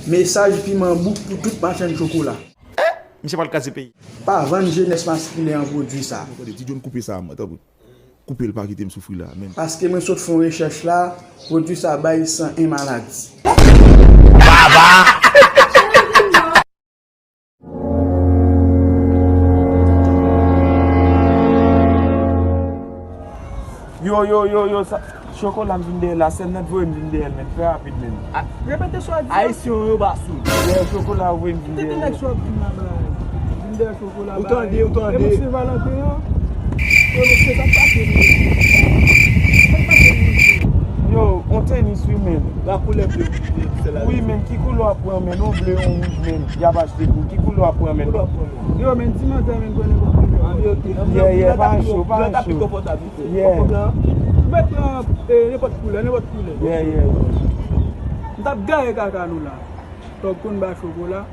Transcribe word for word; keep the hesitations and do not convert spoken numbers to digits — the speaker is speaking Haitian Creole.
Mesaj piman bouk pou tout machann chokola. Misye pral kraze peyi. Pa vann jenès maskilen an pwodui sa. Tande, Ti John, koupe sa, tanpri. Koupe l, pa kite m soufri la, men. Paske mwen sot fè yon rechèch la, pwodui sa bay san en maladi. Yo, yo, yo, yo, sa, chokola m vin dèyè la, sèl nèt voye m vin dèyè l, men, trè rapid, men. Repete sa w di. Ayisyen yo pa sou. Dèyè chokola voye m vin dèyè. Tete nèg sou ap vin la, vin dèyè chokola. Ou tande, ou tande. E mwen se Valentin an. E mwen se sa k pase, men. Sa k pase, men? Yo, on tenis, wi, men. La koulè ble. Wi, men, ki koulè w ap pran, men? On ble, on wouj, men. Y ap achte pou ki koulè w ap pran, men? Yo, men, ti manzè, men, pran nenpòt koulè. Yeah, yeah, pa cho, pa cho. Yeah. Mwen pran, eh, nenpòt koulè, nenpòt koulè. Yeah, yeah. M t ap gaye kaka nou la. Tòg konn bay chokola.